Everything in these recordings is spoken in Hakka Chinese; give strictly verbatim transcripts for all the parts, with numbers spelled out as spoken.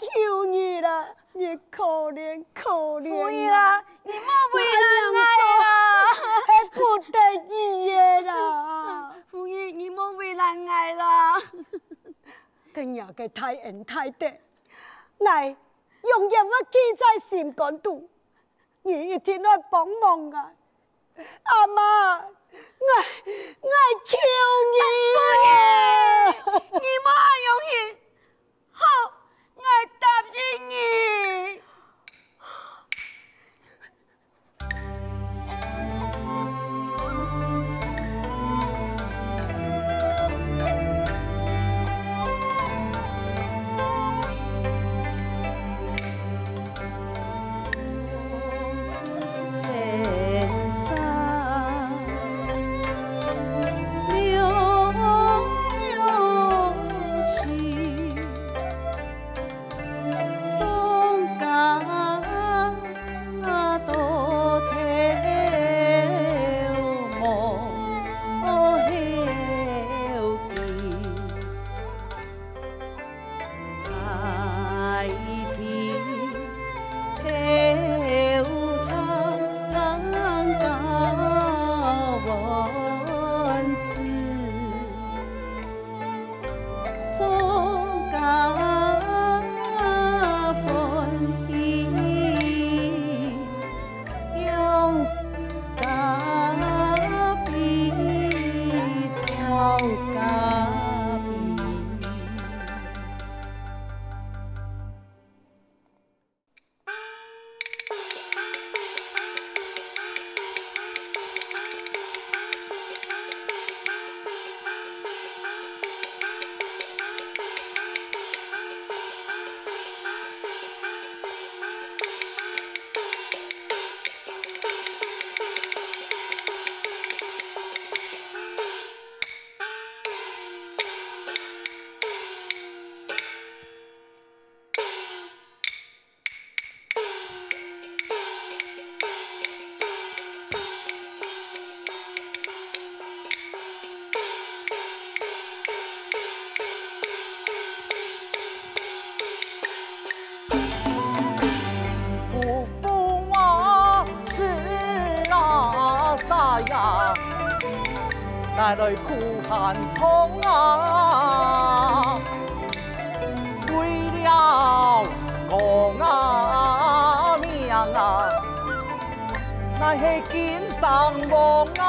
求你啦，你可憐可憐啊！夫人啊，你莫為難𠊎啊！係不得已个啦。夫人，你莫為難𠊎啦。今日个大恩大德，𠊎永遠會記在心肝肚。 你一定愛幫忙𠊎。阿嬤，𠊎，𠊎求你啊！夫人，你莫恁樣去。好，𠊎答應你。不服啊，是啊，啥呀？ 乃來苦寒窗啊，為了功啊名啊，乃係今生亡啊。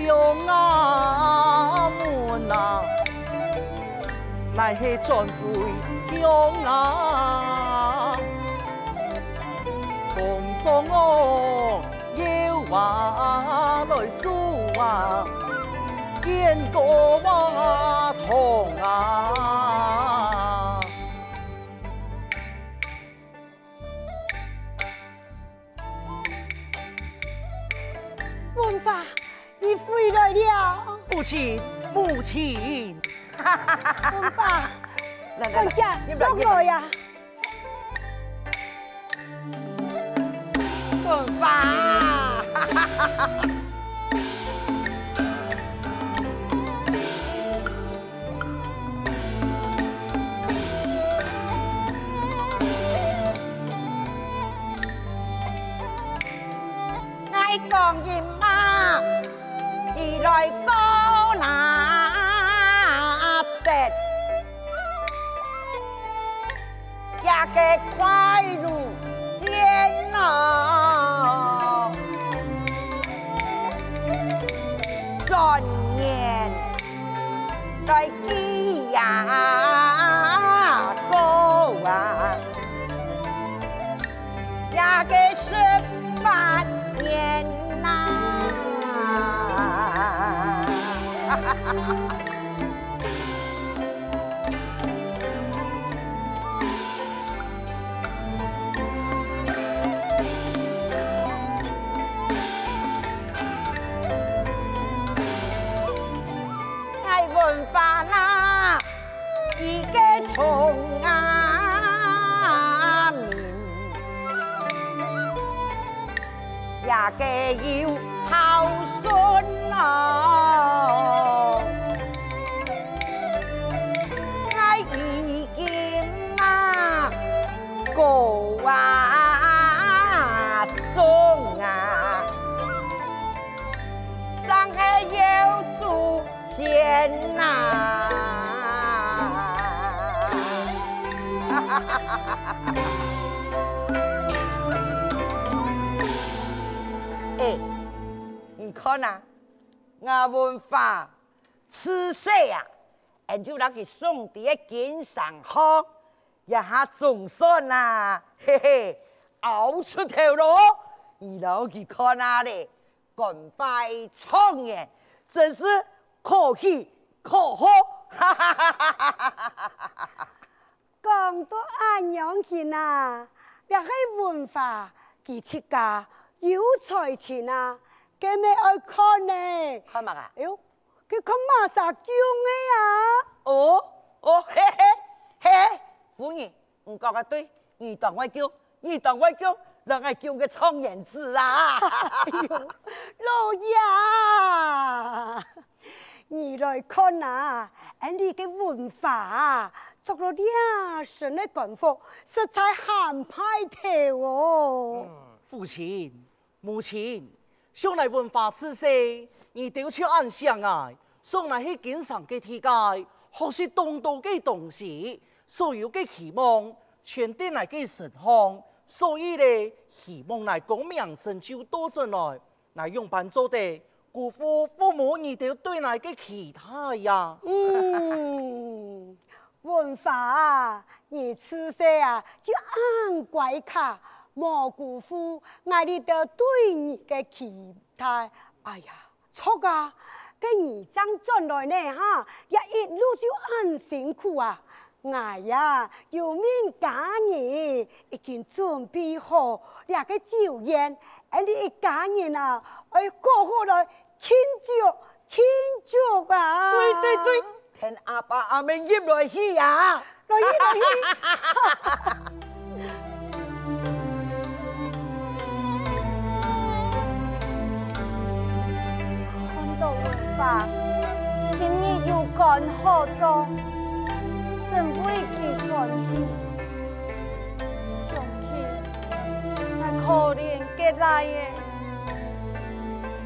有兩啊門啊，乃係轉回鄉啊。同窗哦，有話來訴啊，見過話痛啊。 文華，你回來了。母親，母親。文華，來，來，來，快點，你們來，你們來。落來呀！文華。 𠊎講人嘛，佢來過哪得，這个快如箭哦，轉眼 來記呀過啊，這个十八年吶。哎，文華啦，个聰啊明，也个有孝順哦。𠊎已經啊，高啊中啊，正係有主 仙呐！哎，你看啊，𠊎文華自細啊，俺就摎佢送在个經上學，這下總算啊，嘿嘿，拗出頭咯！你摎佢看啊咧， 甘拜狀元，真是可喜可賀！講到恁樣形啊，這係文華佢自家有才情啊，該乜愛看呢。看麼个？哎喲，佢看麼儕降个啊？哦，哦，嘿嘿，嘿，夫人， 你講个對，你當會降，你當會降，讓𠊎降个狀元子啊！哎喲，老爺啊，你來看啊，俺這个文華啊，著了這身个官服，實在還派頭哦。父親， 母親，想來文華自細，你兜就恁惜𠊎，送𠊎去經商个地界，學習當多个東西，所有个期望，全在𠊎个身上。所以咧，希望𠊎功名成就倒轉來，𠊎仰般做得辜負父母你兜對𠊎个期待呀？嗯， 文華啊，你自細啊，就恁乖巧，無辜負𠊎這兜對你个期待。哎呀，著啊，該你正轉來呢哈，這一路就恁辛苦啊。𠊎呀，有命家人已經準備好這个酒宴，俺兜一家人啊，愛好好來慶祝，慶祝啊！對，對，對， 跈阿爸阿姆入來去呀！來去，來去！看著文華今日有官好做，真為佢歡喜。想起𠊎可憐个倈仔，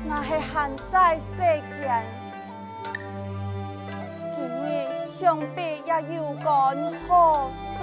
若係還在世間， 今日想必也有官好做。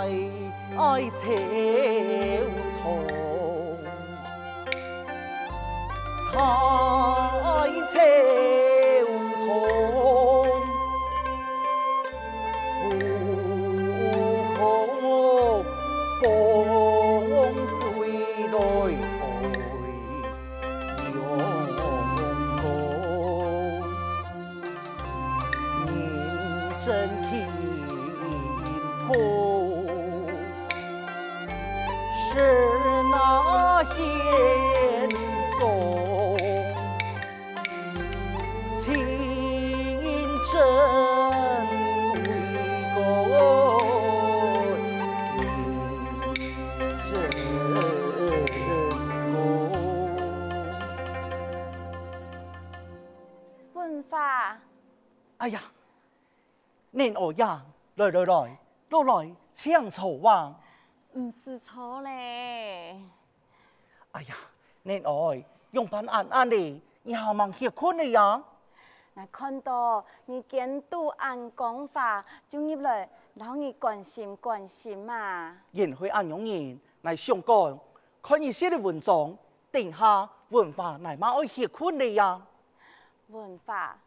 在秋桐，在秋桐，不可风吹来爱阳光。 人争金土，是那险中，情真为国，情真功。 文華。哎呀，恁愛呀，來來來，落來請坐啊。毋使坐咧。哎呀，恁愛，仰般恁暗咧，你還吂歇睏咧呀？𠊎看到你今晡恁光華，就入來摎你關心關心嘛。原係恁樣人，𠊎想講，看你寫个文章，等下文華哪嘛愛歇睏咧呀？ 文華，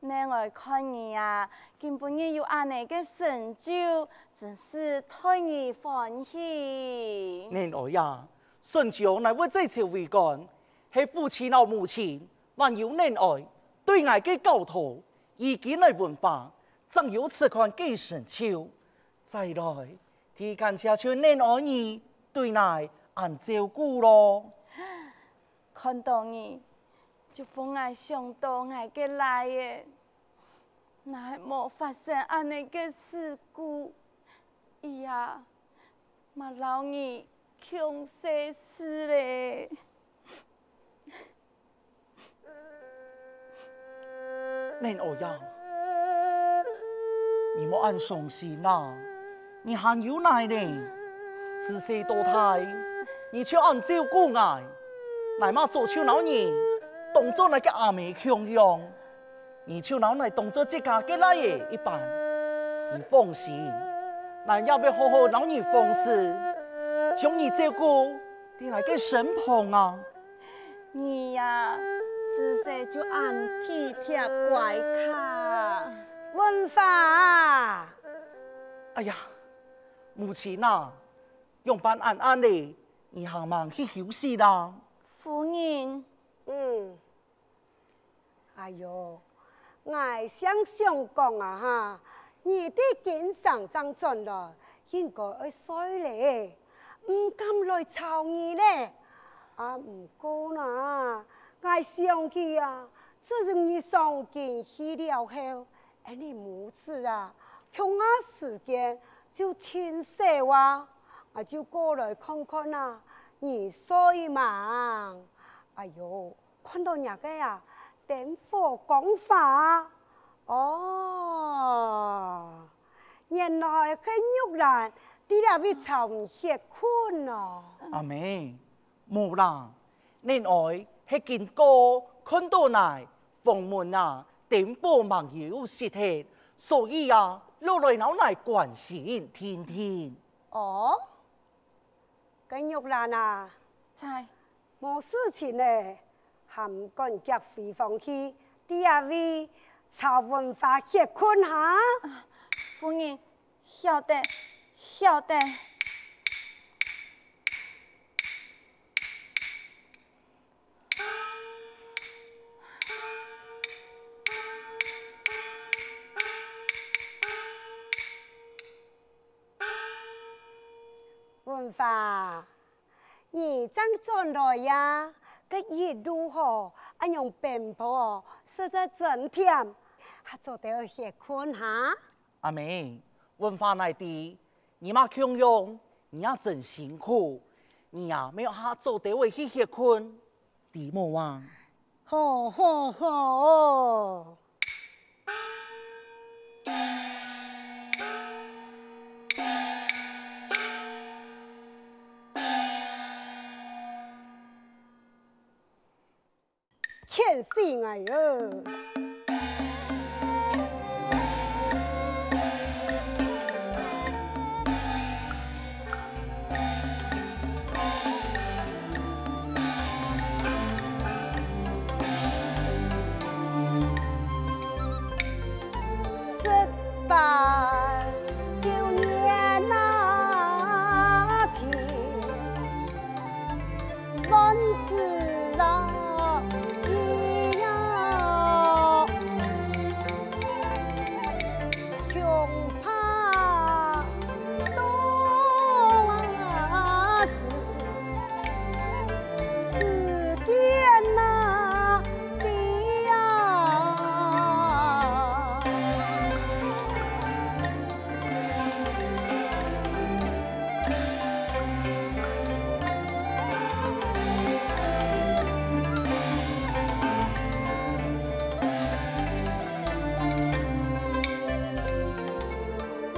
恁愛看你啊，今晡日有恁仔个成就，真係替你歡喜。恁愛啊，順照𠊎會在朝為官，係父親摎母親，還有恁愛對𠊎个教導，如今个文華，正有此款个成就。再來，第一感謝就恁愛你對𠊎恁照顧咯。看到你， 就分𠊎想到𠊎个倈仔，若係無發生恁仔个事故，佢啊，嘛摎你共世事咧。恁愛啊，你莫恁傷心啊！ 你還有𠊎呢，自細到大，你就恁照顧𠊎，𠊎嘛早就摎你當做𠊎个阿姆共樣，你就摎𠊎當做自家个倈仔一般。你放心，𠊎也會好好摎你服侍，將你照顧在𠊎个身旁啊。 你呀，自細就恁體貼乖巧。文華！哎呀，母親啊，仰般恁暗咧，你還吂去休息啦？夫人。嗯。哎喲， 𠊎想想講啊哈，你對京城正轉來，應該愛睡咧，毋敢來吵你咧。啊，毋過啦，𠊎想起啊，自從你上京去了後，𠊎俚母子啊，共下時間就盡少啊，𠊎就過來看看啊，你睡吂？哎喲， 看到若个啊，燈火光華。哦，原來係玉蘭在這位吵你歇睏哦。阿姆，無啦，恁愛係經過看到𠊎房門啊，燈火吂有熄忒，所以啊，落來摎𠊎關心定定。哦， 該玉蘭啊，在。無事情咧，還毋趕遽回房去，在這位吵文華歇睏哈？夫人，曉得，曉得。 文華，你正轉來呀？該一路吼，恁樣奔波哦，實在真悿，還做得歇睏哈？阿姆，文華𠊎知，你嘛共樣，你也真辛苦，你也愛下做得去歇睏。 知無啊？好好好！譴死𠊎哦！怕多啊事，只见那地啊。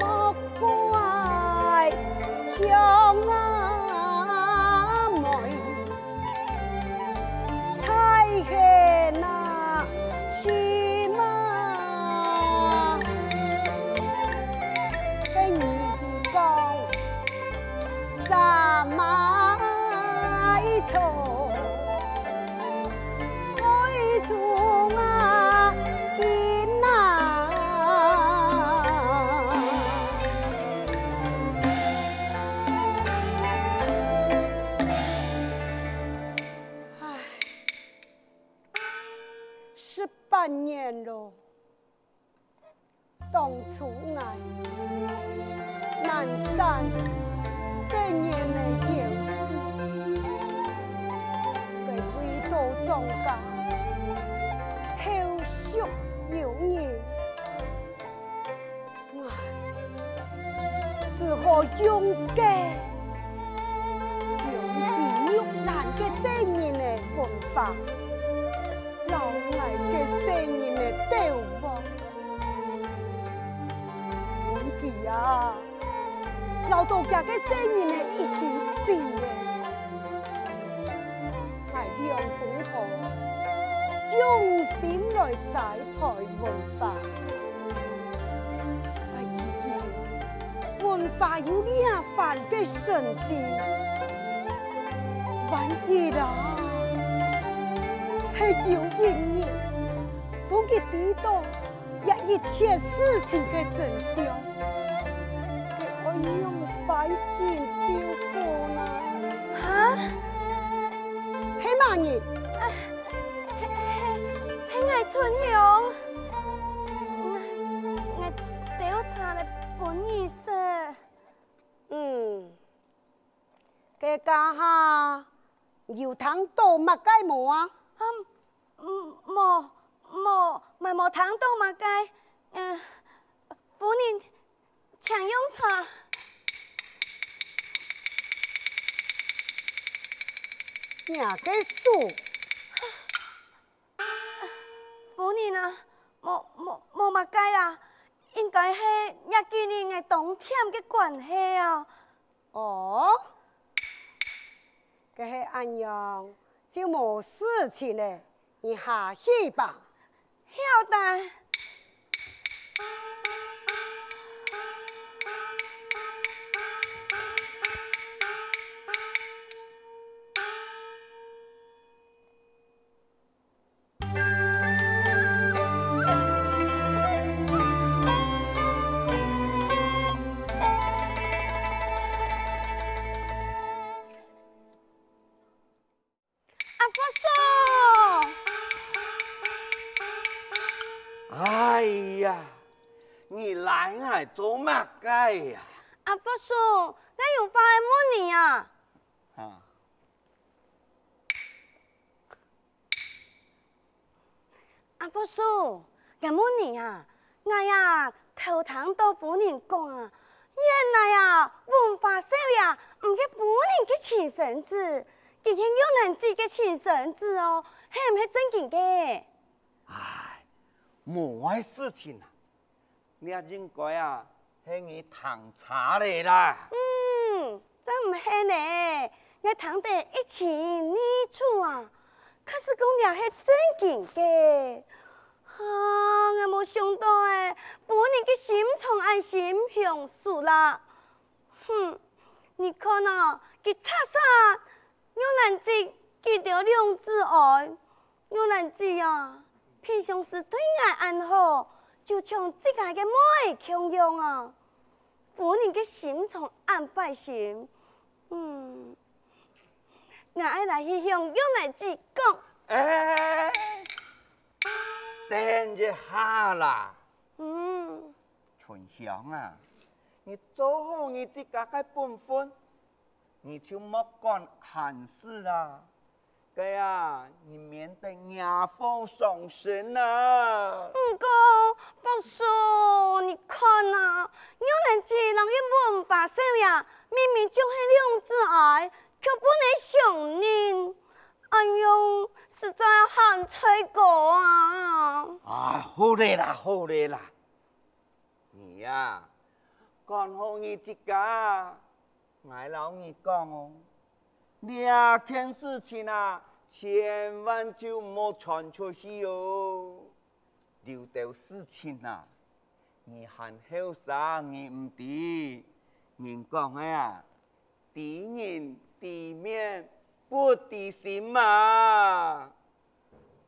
莫怪香啊妹，太黑那心啊。跟你讲， 怎么一种爱中啊，心啊。唉，十八年咯。 当初𠊎南山十年个友谊，佢为到庄家后续有人，𠊎只好用个用佢玉兰个生人个文化，摎𠊎个生人个斗望。 分佢啊，摎到厥个生人呢已經死了。𠊎兩公婆用心來栽培文化。𠊎以為文化有這番个神蹟，萬一啊，係有一日，分佢知道 這一切事情个真相，佢愛仰般去救火呢？哈？係麼人？啊，係，係，係𠊎春香。𠊎，𠊎兜茶來分你食。嗯，該家下有聽到麼个無啊？啊， 嗯，無，無，𠊎無聽到麼个。嗯，夫人，請用茶。若个手。夫人啊，無，無，無麼个啦，應該係這幾日𠊎當悿个關係啊。 哦，該係恁樣，就無事情了，你下去吧。曉得。 阿福叔！哎呀，你拉𠊎做麼个呀？阿福叔，𠊎有話愛問你啊！啊。 阿福叔，𠊎問你啊，𠊎啊，偷聽到夫人講啊，原來啊，文化少爺毋係夫人个親生子，佢係玉蘭姊个親生子哦，係毋係正經个？唉，無麼个事情啊， 這應該啊，係你聽差了啦。嗯，正毋係呢，𠊎聽得一清二楚啊，確實講這係正經个。啊，𠊎無想到欸，夫人个心腸恁心胸手辣。哼，你看啊，佢插煞玉蘭姊佢兜兩子哀， 玉蘭姊啊，平常時對𠊎恁好，就像自家个妹共樣啊。夫人个心腸恁壞心，嗯，𠊎愛來去向玉蘭姊講。哎，等一下啦。嗯。分香啊，你做好你自家个本分，你就莫管閒事啊。該啊，你免得惹禍上身啊。毋過，伯叔，你看啊，玉蘭姊摎一文華少爺，明明就係兩子哀，卻分人相認，恁樣實在還衰過啊！啊，好咧啦，好咧啦，你啊，管好你自家。 𠊎摎你講哦，這件事情啊，千萬就毋好傳出去哦。有兜事情啊，你還後生，你毋知。人講个啊，知人知面，不知心嘛。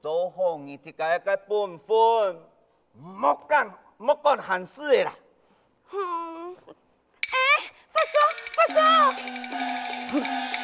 做好你自家个本分，莫管，莫管閒事个啦。哼，欸，伯叔，伯叔！